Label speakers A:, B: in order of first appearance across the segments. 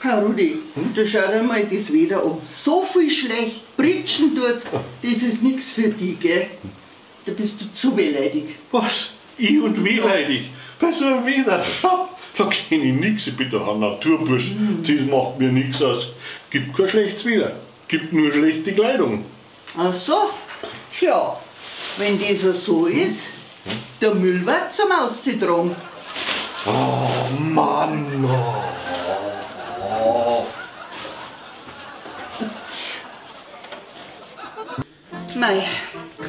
A: Herr Rudi, da schau dir mal das Wetter an. So viel schlecht Pritschen tut's, das ist nichts für dich, gell? Da bist du zu wehleidig.
B: Was? Ich und wehleidig? Bei so einem Wetter? Da kenn ich nix, ich bin doch ein Naturbursch. Das macht mir nix aus. Gibt kein schlechtes Wetter, gibt nur schlechte Kleidung.
A: Ach so? Tja, wenn das so ist, der Müll wird zum Ausziehen.
B: Oh Mann! Oh.
A: Mei,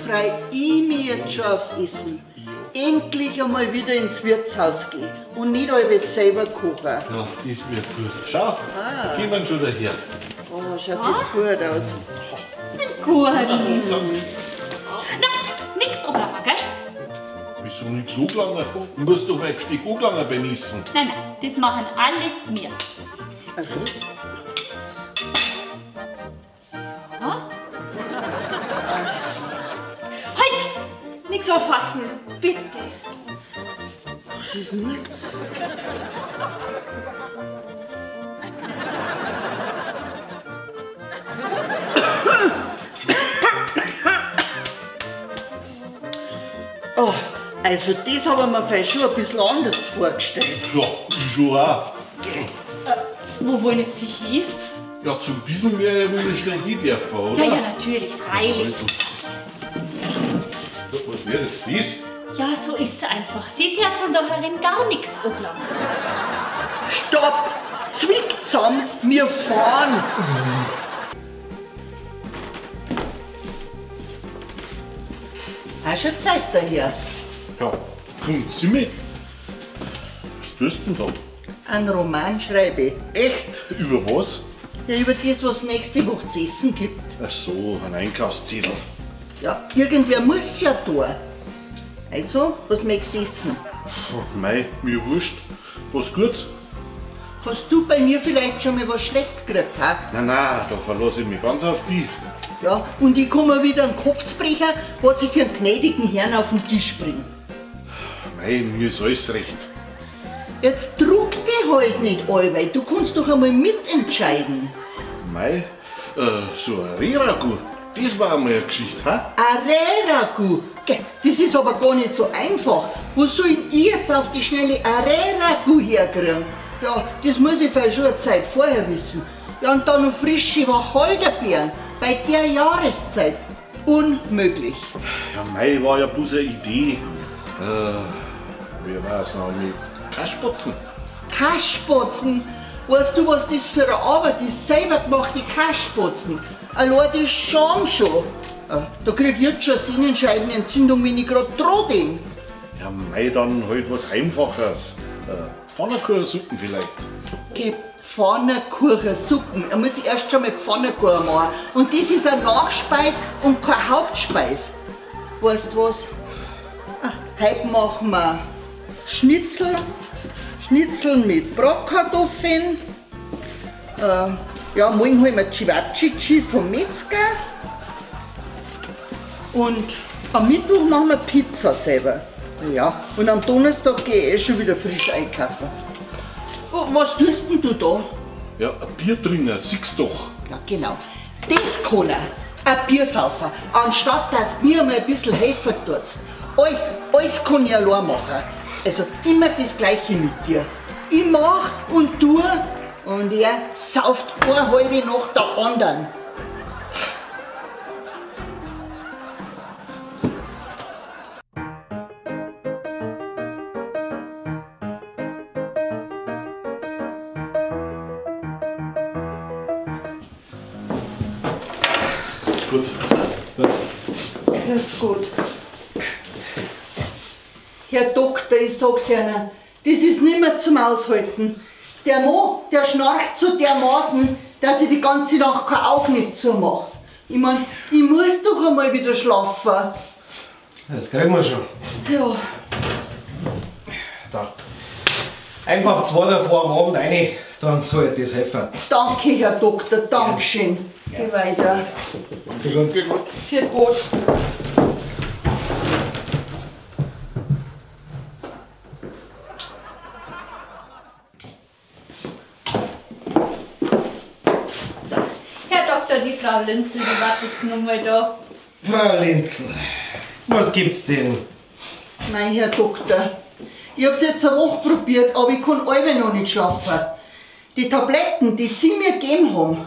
A: freu ich mich jetzt schon aufs Essen. Endlich einmal wieder ins Wirtshaus geht und nicht alles selber kochen.
B: Ja, das wird gut. Schau, da kommen schon daher.
A: Oh, schaut das gut aus.
C: Ein Kuchen. Na, nix angelangen, gell?
B: Wieso nix angelangen? Du musst doch mein Besteck angelangen beim Essen.
C: Nein, nein, das machen alles wir.
A: Also.
C: So. Halt! Nix anfassen, bitte.
A: Das ist nichts. Oh, also das habe ich mir vielleicht schon ein bisschen anders vorgestellt.
B: Ja, ich schon auch.
C: Wo wollen Sie hin?
B: Ja, zum bisschen wäre ja wohl schnell die dürfen, oder?
C: Ja, ja, natürlich, freilich.
B: Ja, was wäre jetzt das?
C: Ja, so ist es einfach. Sie dürfen da herin gar nichts angelangen.
A: Stopp! Zwick zusammen, wir fahren! Auch schon Zeit daher.
B: Ja, kommt sie mit? Was tust du denn da?
A: Einen Roman schreibe ich.
B: Echt? Über was?
A: Ja, über das, was es nächste Woche zu essen gibt.
B: Ach so, ein Einkaufszettel.
A: Ja, irgendwer muss ja tun. Also, was möchtest du essen?
B: Oh, mei, mir wurscht. Was Gutes?
A: Hast du bei mir vielleicht schon mal was Schlechtes gekriegt, ha?
B: Nein, nein, da verlasse ich mich ganz auf dich.
A: Ja, und ich komme wieder einen Kopfsprecher, was ich für einen gnädigen Herrn auf den Tisch bringe.
B: Mei, mir ist alles recht.
A: Jetzt druck dich halt nicht allweil, du kannst doch einmal mitentscheiden.
B: Mei, so ein Rehragout, das war einmal eine Geschichte, ha?
A: Ein Rehragout? Das ist aber gar nicht so einfach. Wo soll ich jetzt auf die Schnelle ein Rehragout herkriegen? Ja, das muss ich vielleicht schon eine Zeit vorher wissen. Ja, und dann noch frische Wacholderbeeren. Bei der Jahreszeit unmöglich.
B: Ja, mei, war ja bloß eine Idee. Wie war's noch mit Kasspatzen?
A: Kasspatzen? Weißt du, was das für eine Arbeit ist? Selber gemachte Kasspatzen. Allein das Scham schon. Da krieg ich jetzt schon eine Sehnenscheidenentzündung, wenn ich grad dran denk.
B: Ja, mei, dann halt was Einfaches. Pfannkuchensuppen vielleicht.
A: Okay. Pfannkuchensuppen. Da muss ich erst schon mal Pfannkuchen machen. Und das ist eine Nachspeis und keine Hauptspeis. Weißt du was? Ach, heute machen wir Schnitzel. Schnitzel mit Bratkartoffeln. Ja, morgen holen wir Cevapcici vom Metzger. Und am Mittwoch machen wir Pizza selber. Ja, und am Donnerstag gehe ich eh schon wieder frisch einkaufen. Was tust denn du da?
B: Ja, ein Bier trinken, siehst doch.
A: Ja, genau. Das kann er. Ein Bier saufen. Anstatt dass du mir mal ein bisschen helfen tust. Alles kann ich allein machen. Also immer das Gleiche mit dir. Ich mach und tue und er sauft eine halbe nach der anderen.
B: Ist gut.
A: Das ist gut. Herr Doktor, ich sag's Ihnen, das ist nimmer zum Aushalten. Der Mann, der schnarcht so dermaßen, dass ich die ganze Nacht kein Auge nicht zumache. Ich mein, ich muss doch einmal wieder schlafen.
D: Das kriegen wir schon.
A: Ja.
D: Da. Einfach 2 davor am Abend rein, dann soll das helfen.
A: Danke, Herr Doktor, Dankeschön. Ja. Geh weiter.
B: Für gut. Für gut.
A: Für gut.
C: schon die Frau Linzel, die wartet jetzt noch mal da.
D: Frau Linzel, was gibt's denn?
A: Mein Herr Doktor, ich hab's jetzt eine Woche probiert, aber ich kann alle noch nicht schlafen. Die Tabletten, die Sie mir gegeben haben,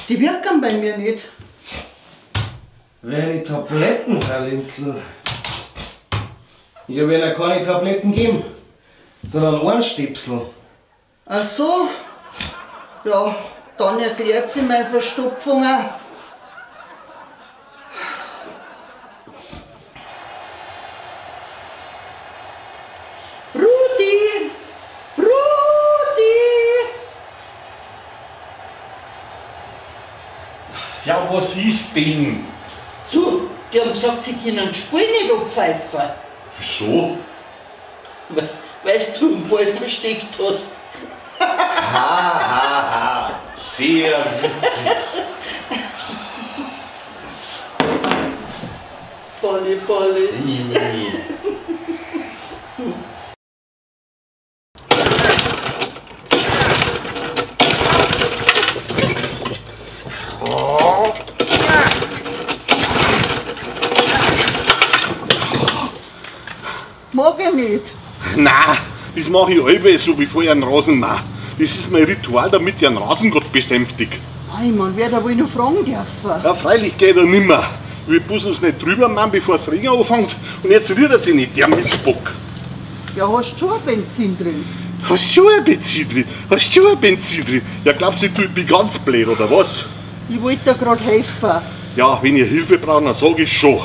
A: die wirken bei mir nicht.
D: Welche Tabletten, Frau Linzel? Ich habe Ihnen keine Tabletten gegeben, sondern Ohrenstöpsel.
A: Ach so? Ja, dann erklärt sie meine Verstopfung auch. Rudi! Rudi!
B: Ja, was ist denn?
A: Du, die haben gesagt, sie können den Spul nicht abpfeifen.
B: Wieso?
A: Weil du den Ball versteckt hast.
B: Ha, ha, ha. Sehr witzig.
A: Balli, Balli. Mag ich nicht.
B: Nein, das mache ich allweil so, bevor ich einen Rasen mache. Das ist mein Ritual, damit ich einen Rasengott besänftig.
A: Nein, man wird da wohl noch fragen dürfen.
B: Ja, freilich geht er nimmer. Ich will bloß noch schnell drüber machen, bevor es Regen anfängt. Und jetzt rührt er sich nicht, der Mistbock.
A: Ja, hast du schon ein Benzin drin?
B: Hast du schon ein Benzin drin? Hast du schon ein Benzin drin? Ja, glaubst du, ich bin ganz blöd, oder was?
A: Ich wollte dir gerade helfen.
B: Ja, wenn ihr Hilfe braucht, dann sag ich schon.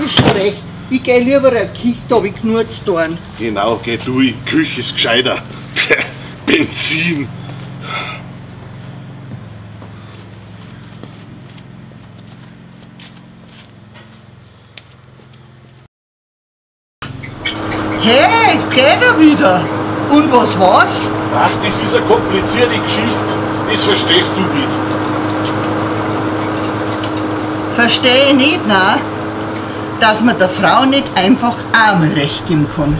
A: Ist schon recht. Ich geh lieber in die Küche, da hab ich genug zu tun.
B: Genau, geh du in die Küche, ist gescheiter. Benzin.
A: Hey, geht er wieder? Und was war's?
B: Ach, das ist eine komplizierte Geschichte. Das verstehst du nicht.
A: Verstehe ich nicht, nein. Dass man der Frau nicht einfach einmal recht geben kann.